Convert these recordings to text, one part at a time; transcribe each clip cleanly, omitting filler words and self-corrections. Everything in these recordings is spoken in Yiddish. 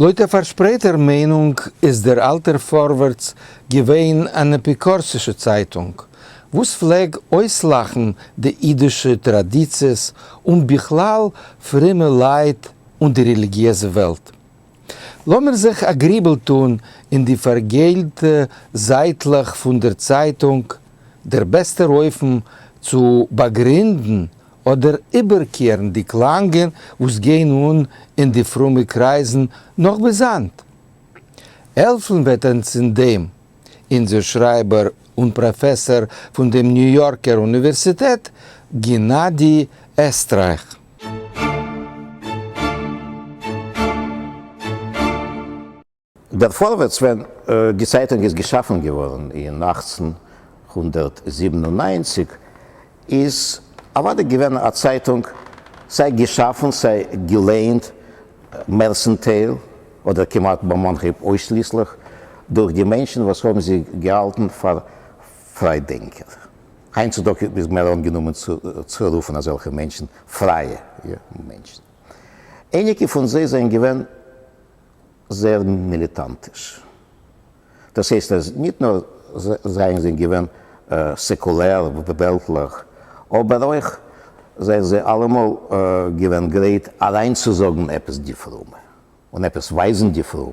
לויט א פארשפרייטער מיינונג איז דער אלטער פארווערטס געווען אן אפיקורסישע צייטונג, וואס פלעג אויסלאכן די אידישע טראדיציעס און בכלל פרומע לייט און די רעליגיעזע וועלט. לאמיר זיך א גריבל טאן אין די פארגעלטע זייטלעך פון דער צייטונג, דער בעסטער אופן צו באגרינדן אדער איבערקערן די קלאנגען וואס גייען אן אין די פרומע קרייזן נאך ביז היינט. העלפן וועט אונז אין דעם אונזער שרייבער און פראפעסאר פון דעם ניו יארקער אוניווערסיטעט גענאדי עסטרייך. דער פארווערטס ווען די צייטונג איז געשאפן געווארן אין 1897 איז אוודאי געווען א צייטונג סיי געשאפן סיי געלייענט מערסנטייל אדער כמעט ביים אנהייב אויסשליסליך דורך די מענטשן וואס האבן זיך געהאלטן פאר פריידענקער. היינט צו טאג איז מער אנגענומען צו רופן אזעלכע מענטשן פרייע מענטשן. אייניקע פון זיי זענען געווען זייער מיליטאנטיש. דאס הייסט אז ניט נאר זענען זיי געווען סעקולער, וועלטלעך, אבער אויך זענען זיי אלעמאל געווען גרייט אריינצוזאגן עפעס די פרומע און עפעס ווייזן די פרומע.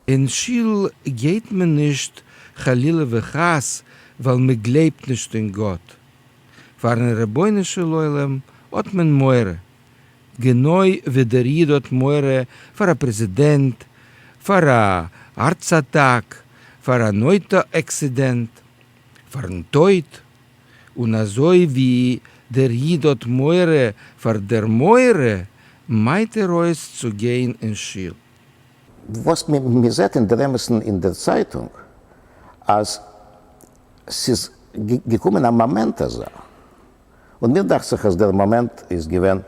אין שול גייט מען נישט חלילה וחס ווייל מען גלייבט נישט אין גאט. פארן רבונו של עולם האט מען מורא, גענוי ווי דער איד האט מורא פאר א פרעזידענט, פאר א הארץ אטאק, פאר אן אויטא עקסידענט, פארן טויט, און אזוי ווי דער איד האט מורא פאר דער מורא, מיידט ער אויס צו גיין אין שול. וואס מען זעט אין דער אמת'ן אין דער צייטונג, אז ס'איז געקומען א מאמענט אזא, און מיר דאכט זיך אז דער מאמענט איז געווען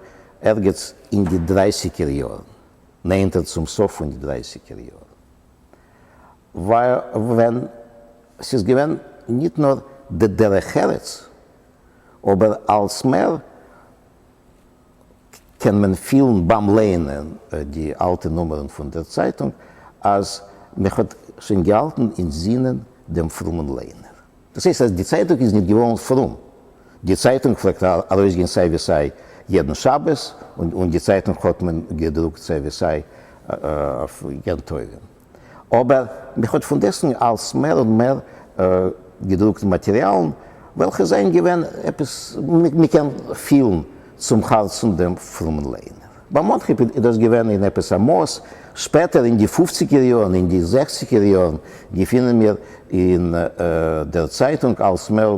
ערגעץ אין די דרייסיגער יארן, נענטער צום סוף פון די דרייסיגער יארן, ווען ס'איז געווען ניט נאר די דרך ארץ, אבער אלס מער קען מען פילן ביים לייענען די אלטע נומערן פון דער צייטונג אז מען האט שוין געהאלטן אין זינען דעם פרומען לייענער. דאס הייסט אז די צייטונג איז ניט געווארן פרום. די צייטונג פלעגט ארויסגיין סיי ווי סיי יעדן שבת, און די צייטונג האט מען געדרוקט סיי ווי סיי אויף יום טובים. אבער מען האט פונדעסטוועגן אלס מער און מער געדרוקט מאטעריאלן וועלכע זענען געווען עפעס מען קען פילן צום הארצן דעם פרומען לייענער. ביי מאנכע איז דאס געווען אין עפעס א מאס, שפעטער אין די פופציגער יארן, אין די זעכציגער יארן, געפינען מיר אין דער צייטונג אלס מער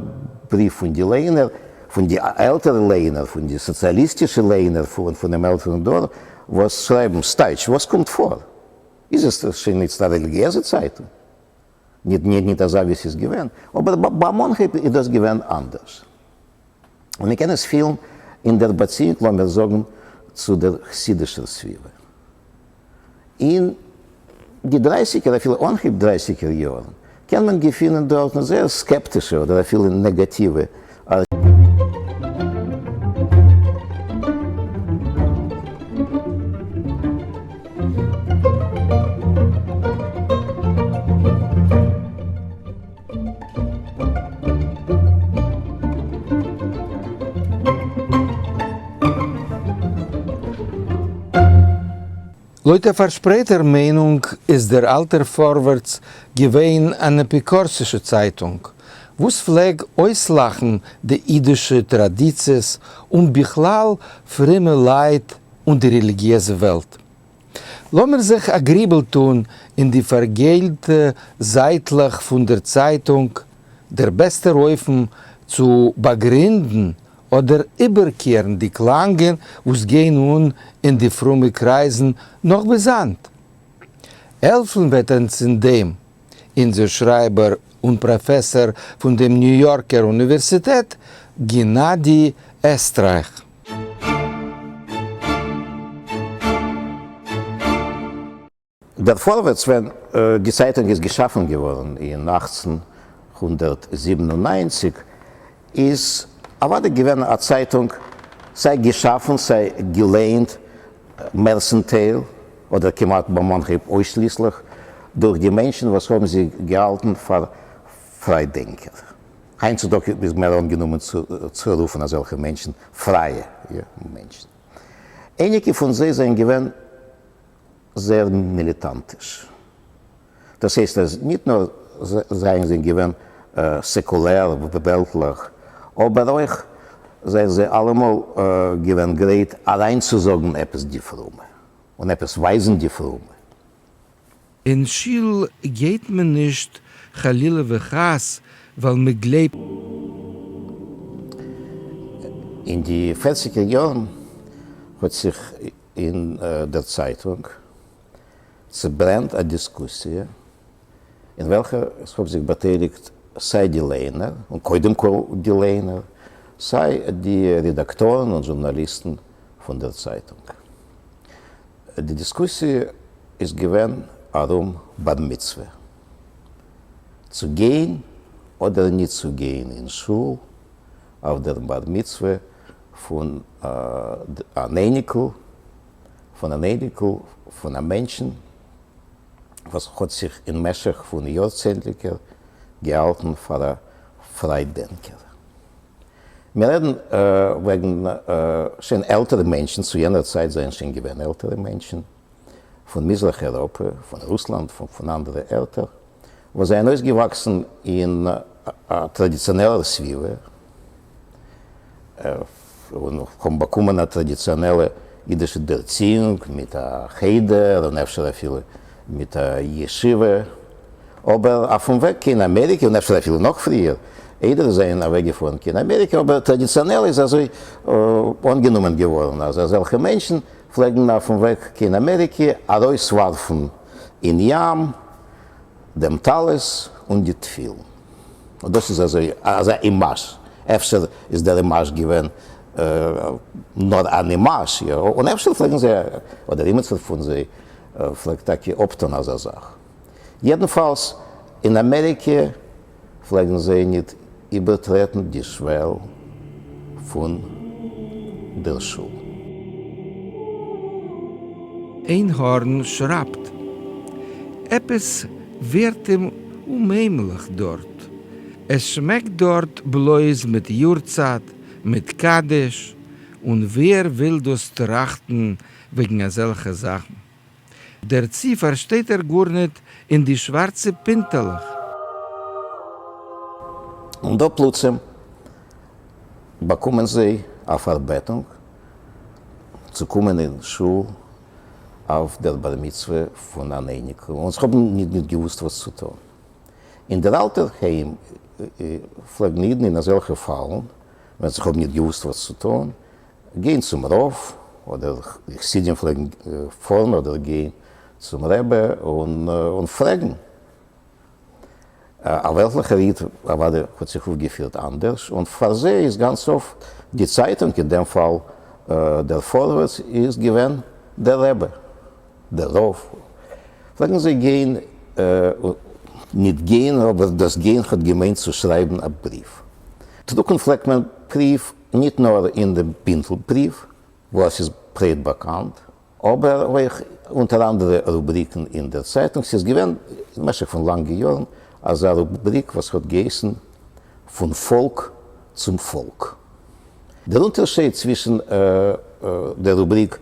בריוו פון די לייענער, פון די עלטערע לייענער, פון די סאציאליסטישע לייענער פונעם עלטערן דור, וואס שרייבן, סטייטש, וואס קומט פאר? איז עס שוין איצט א רעליגיעזע צייטונג? ניט אזא ווי ס'איז געווען, אבער ביי מאנכע איז דאס געווען אנדערש. און מען קען עס פילן אין דער באציאונג, לאמיר זאגן, צו דער חסידישער סביבה. אין די דרייסיגער, אפילו אנהייב דרייסיגער יארן, קען מען געפינען דארטן זייער סקעפטישע אדער אפילו נעגאטיווע לויט א פארשפרייטער מיינונג איז דער אלטער פארווערטס געווען אן אפיקורסישע צייטונג, וואס פלעג אויסלאכן די אידישע טראדיציעס און בכלל פרומע לייט און די רעליגיעזע וועלט. לאמיר זיך א גריבל טאן אין די פארגעלטע זייטלעך פון דער צייטונג, דער בעסטער אופן צו באגרינדן אדער איבערקערן די קלאנגען וואס גייען אן אין די פרומע קרייזן נאך ביז היינט. העלפן וועט אונז אין דעם אונזער שרייבער און פראפעסאר פון דעם ניו יארקער אוניווערסיטעט גענאדי עסטרייך. דער פארווערטס ווען די צייטונג איז געשאפן געווארן אין 1897 איז אוודאי געווען א צייטונג סיי געשאפן סיי געלייענט מערסנטייל. אדער כמעט ביים אנהייב אויסשליסליך, דורך די מענטשן וואס האבן זיך געהאלטן פאר פריידענקער. היינט צו טאג איז מער אנגענומען צו רופן אזעלכע מענטשן פרייע מענטשן. אייניקע פון זיי זענען געווען זייער מיליטאנטיש. דאס הייסט אז ניט נאר זענען זיי געווען סעקולער, וועלטליך, אבער אויך זענען זיי אלעמאל געווען גרייט אריינצוזאגן עפעס די פרומע און עפעס ווייזן די פרומע. אין שול גייט מען נישט חלילה וחס ווייל מען גלייבט. אין די פערציגער יארן האט זיך אין דער צייטונג צעברענט א דיסקוסיע אין וועלכער עס האבן זיך באטייליגט סיי די לייענער, און קודם כל די לייענער, סיי די רעדאקטארן און זשורנאליסטן פון דער צייטונג. די דיסקוסיע איז געווען ארום בר מצוה, צו גיין אדער ניט צו גיין אין שול אויף דער בר מצוה פון אן אייניקל פון אן אייניקל פון א מענטשן וואס האט זיך אין משך פון יארצענדליגער געהאלטן פאר א פריידענקער. מיר רעדן וועגן שוין עלטערע מענטשן, צו יענער צייט זענען שוין געווען עלטערע מענטשן, פון מזרח אייראפע, פון רוסלאנד, פון אנדערע ערטער, וואס זענען אויסגעוואקסן אין א טראדיציאנעלער סביבה, און האבן באקומען א טראדיציאנעלע אידישע דערציאונג מיט א חדר און אפשר אפילו מיט א ישיבה, אבער אויפן וועג קיין אמעריקע, און אפשר אפילו נאך פריער, איידער זיי זענען אוועקגעפארן קיין אמעריקע, אבער טראדיציאנעל איז אזוי אנגענומען געווארן אז אזעלכע מענטשן פלעגן אויפן וועג קיין אמעריקע ארויסווארפן אין ים דעם טלית און די תפילין. און דאס איז אזוי אזא אימאזש, אפשר איז דער אימאזש געווען נאר אן אימאזש, יא, און אפשר פלעגן זיי, אדער אימיצער פון זיי פלעגט טאקע אפטון אזא זאך. יעדנפאלס, אין אמעריקע פלעגן זיי ניט איבערטרעטן די שוועל פון דער שול. איינהארן שרייבט, עפעס ווערט אים אומהיימליך דארט, עס שמעקט דארט בלויז מיט יארצייט, מיט קדיש, און ווער וויל דאס טראכטן וועגן אזעלכע זאכן? דערצו פארשטייט ער גארניט אין די שווארצע פינטעלעך. און דא פלוצים באקומען זיי א פארבעטונג צו קומען אין שול אויף דער בר מצוה פון אן אייניקל, און זיי האבן ניט געוואוסט וואס צו טאן. אין דער אלטער היים פלעגן אידן אין אזעלכע פאלן, ווען זיי האבן ניט געוואוסט וואס צו טאן, גיין צום רב, אדער די חסידים פלעגן פארן אדער גיין צום רבי און פרעגן. א וועלטליכער איד אוודאי האט זיך אויפגעפירט אנדערש, און פאר זיי איז גאנץ אפט די צייטונג, אין דעם פאל דער פארווערטס, איז געווען דער רבי, דער רב. פלעגן זיי גיין, ניט גיין, אבער דאס גיין האט געמיינט צו שרייבן א בריוו. דרוקן פלעגט מען בריוו ניט נאר אין דעם בינטל בריוו, וואס איז ברייט באקאנט, אבער אויך אונטער אנדערע רובריקן אין דער צייטונג. ס'איז געווען אין משך פון לאנגע יארן אזא רובריק וואס האט געהייסן פון פאלק צום פאלק. דער אונטערשייד צווישן דער רובריק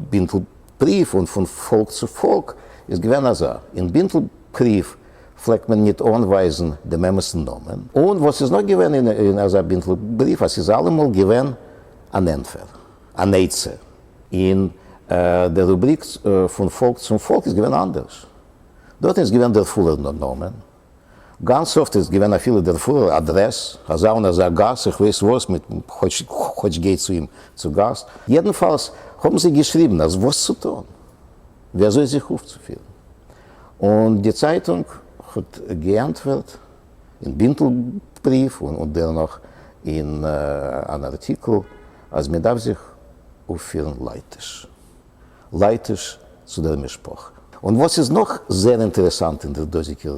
בינטל בריוו און פון פאלק צו פאלק איז געווען אזא, אין בינטל בריוו פלעגט מען ניט אנווייזן דעם אמת'ן נאמען, און וואס איז נאך געווען אין אזא בינטל בריוו, אז ס'איז אלעמאל געווען אן ענטפער, אן עצה. אין דער רובריק פון פאלק צום פאלק איז געווען אנדערש. דארטן איז געווען דער פולער נאמען, גאנץ אפט איז געווען אפילו דער פולער אדרעס, אזא און אזא גאס, איך ווייס וואס, מיט כאטש גיי צו אים צו גאסט. יעדנפאלס האבן זיי געשריבן אז וואס צו טון, ווי אזוי זיך אויפצופירן. און די צייטונג האט געענטפערט אין בינטל בריוו און דערנאך אין אן ארטיקל אז מען דארף זיך אויפפירן לייטיש, לייטיש צו דער משפחה. און וואס איז נאך זייער אינטערעסאנט אין דער דאזיגער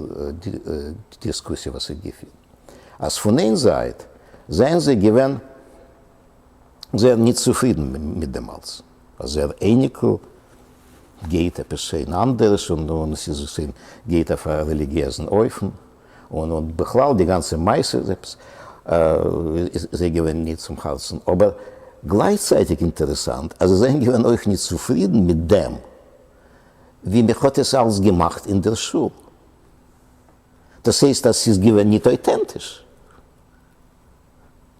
דיסקוסיע וואס האט געפירט, אז פון איין זייט זענען זיי געווען זייער ניט צופרידן מיט דעם אלץ, אז זייער אייניקל. גייט עפעס שוין אנדערש און ס'איז שוין גייט אויף א רעליגיעזן אופן, און בכלל די גאנצע מעשה איז עפעס איז זיי געווען ניט צום הארצן, אבער גלייכצייטיג אינטערעסאנט אז זיי זענען געווען אויך ניט צופרידן מיט דעם ווי מען האט עס אלס געמאכט אין דער שול, דאס הייסט אז ס'איז געווען ניט אויטענטיש.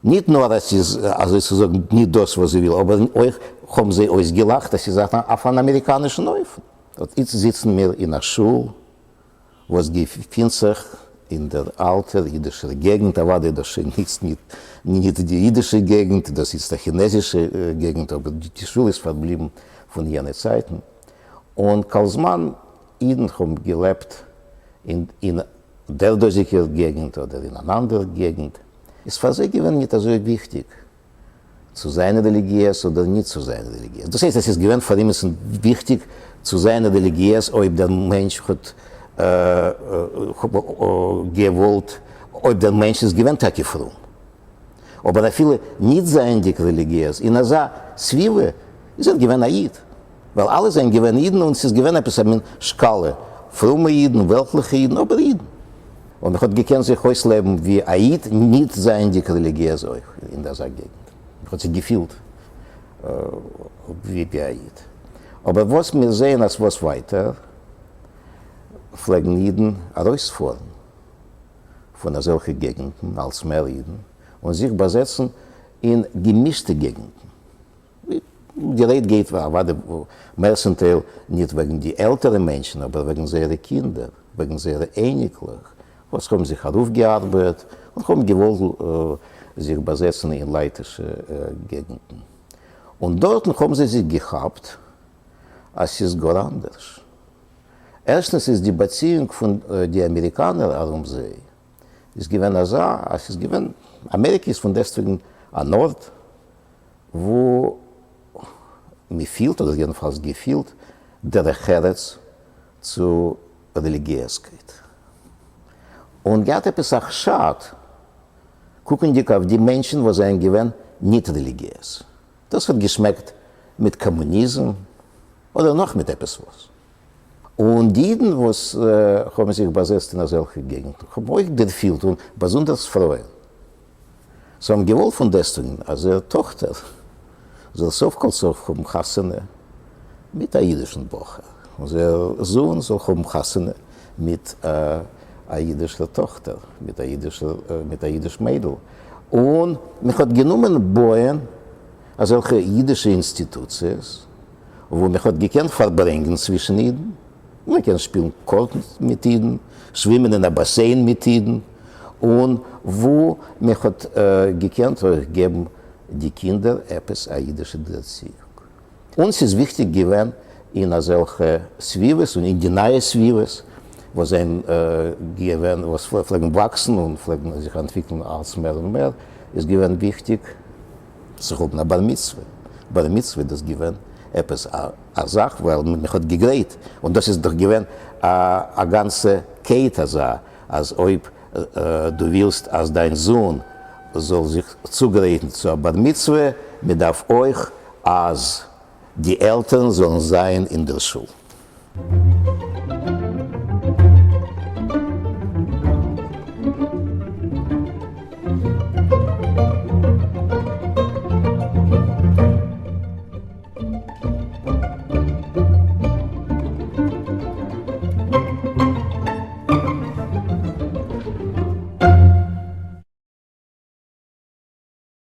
ניט נאָר אַז ס'איז, אַזוי צו זאָגן, ניט דאָס, וואָס זי וויל, אָבער אויך האָבן זיי אויסגעלאַכט, אַז ס'איז אויף אַן אַמעריקאַנישן אופֿן. אָט איצט זיצן מיר אין אַ שול, וואָס געפֿינט זיך אין דער אַלטער ייִדישער געגנט. אַוודאי, דאָס שוין איצט ניט ניט די ייִדישע געגנט, דאָס איצט אַ כינעזישע געגנט, אָבער די שול איז פֿאַרבליבן פֿון יענע צײַטן. און כּל-זמן ייִדן האָבן געלעבט אין אין דער דאָזיקער געגנט אָדער אין אַן אַנדער געגנט, איז פֿאַר זיי געווען ניט אַזוי וויכטיק צו זײַן רעליגיעז אָדער ניט צו זײַן רעליגיעז. דאָס הייסט, עס איז געווען פֿאַר אימעצן וויכטיק צו זײַן רעליגיעז, אויב דער מענטש האָט געוואָלט, אויב דער מענטש איז געווען טאַקע פֿרום. אָבער אַפֿילו ניט זײַענדיק רעליגיעז, אין אַזאַ סבֿיבֿה איז ער געווען אַ ייִד. ווייל אלע זענען געווען אידן און ס'איז געווען עפעס א מין שקאלע, פרומע אידן, וועלטליכע אידן, אבער אידן. און מ'האט געקענט זיך אויסלעבן ווי א איד ניט זייענדיג רעליגיעז אויך אין אזא געגנט. מ'האט זיך געפילט ווי א איד. אבער וואס מיר זעען אז וואס ווייטער פלעגן אידן ארויספארן פון אזעלכע געגנטן, אלץ מער אידן, און זיך באזעצן אין געמישטע געגנטן. די רייד גייט אוודאי מערסטנטייל ניט וועגן די עלטערע מענטשן, אבער וועגן זייערע קינדער, וועגן זייערע אייניקלעך, וואס האבן זיך ארויפגעארבעט און האבן געוואלט זיך באזעצן אין לייטישע געגנטן. און דארטן האבן זיי זיך געכאפט אז ס'איז גאר אנדערש. ערשטנס איז די באציאונג פון די אמעריקאנער ארום זיי איז געווען אזא, אז ס'איז געווען, אמעריקע איז פונדעסטוועגן אן ארט וואו מ'פילט, אדער יעדנפאלס געפילט, דרך ארץ צו רעליגיעזקייט. און געהאט עפעס א חשד, קוקנדיג אויף די מענטשן וואס זענען געווען ניט רעליגיעז. דאס האט געשמעקט מיט קאמוניזם, אדער נאך מיט עפעס וואס. און די אידן וואס האבן זיך באזעצט אין אזעלכע געגנטן האבן אויך דערפילט, און באזונדערס פרויען, זיי האבן געוואלט פון דעסטוועגן אז זייער טאכטער זאל סוף כל סוף האבן חתונה מיט א אידישן בחור, און זייער זוהן זאל האבן חתונה מיט א אידישער טאכטער, מיט א אידישער, מיט א אידיש מיידל, און מען האט גענומען בויען אזעלכע אידישע אינסטיטוציעס וואו מען האט געקענט פארברענגן צווישן אידן, מען קען שפילן קארטן מיט אידן, שווימען אין א באסיין מיט אידן, און וואו מען האט געקענט אויך געבן די קינדער עפעס א אידישע דערציאונג. און ס'איז וויכטיג געווען אין אזעלכע סביבות און אין די נייע סביבות וואס זענען געווען, וואס פלעגן וואקסן און פלעגן זיך אנטוויקלן אלץ מער און מער, איז געווען וויכטיג צו האבן א בר מצוה. בר מצוה דאס געווען עפעס א זאך ווייל מען האט געגרייט, און דאס איז דאך געווען א גאנצע קייט אזא, אז אויב דו ווילסט אז דיין זוהן זאל זיך צוגרייטן צו א בר מצוה, מען דארף אויך אז די עלטערן זאלן זיין אין דער שול.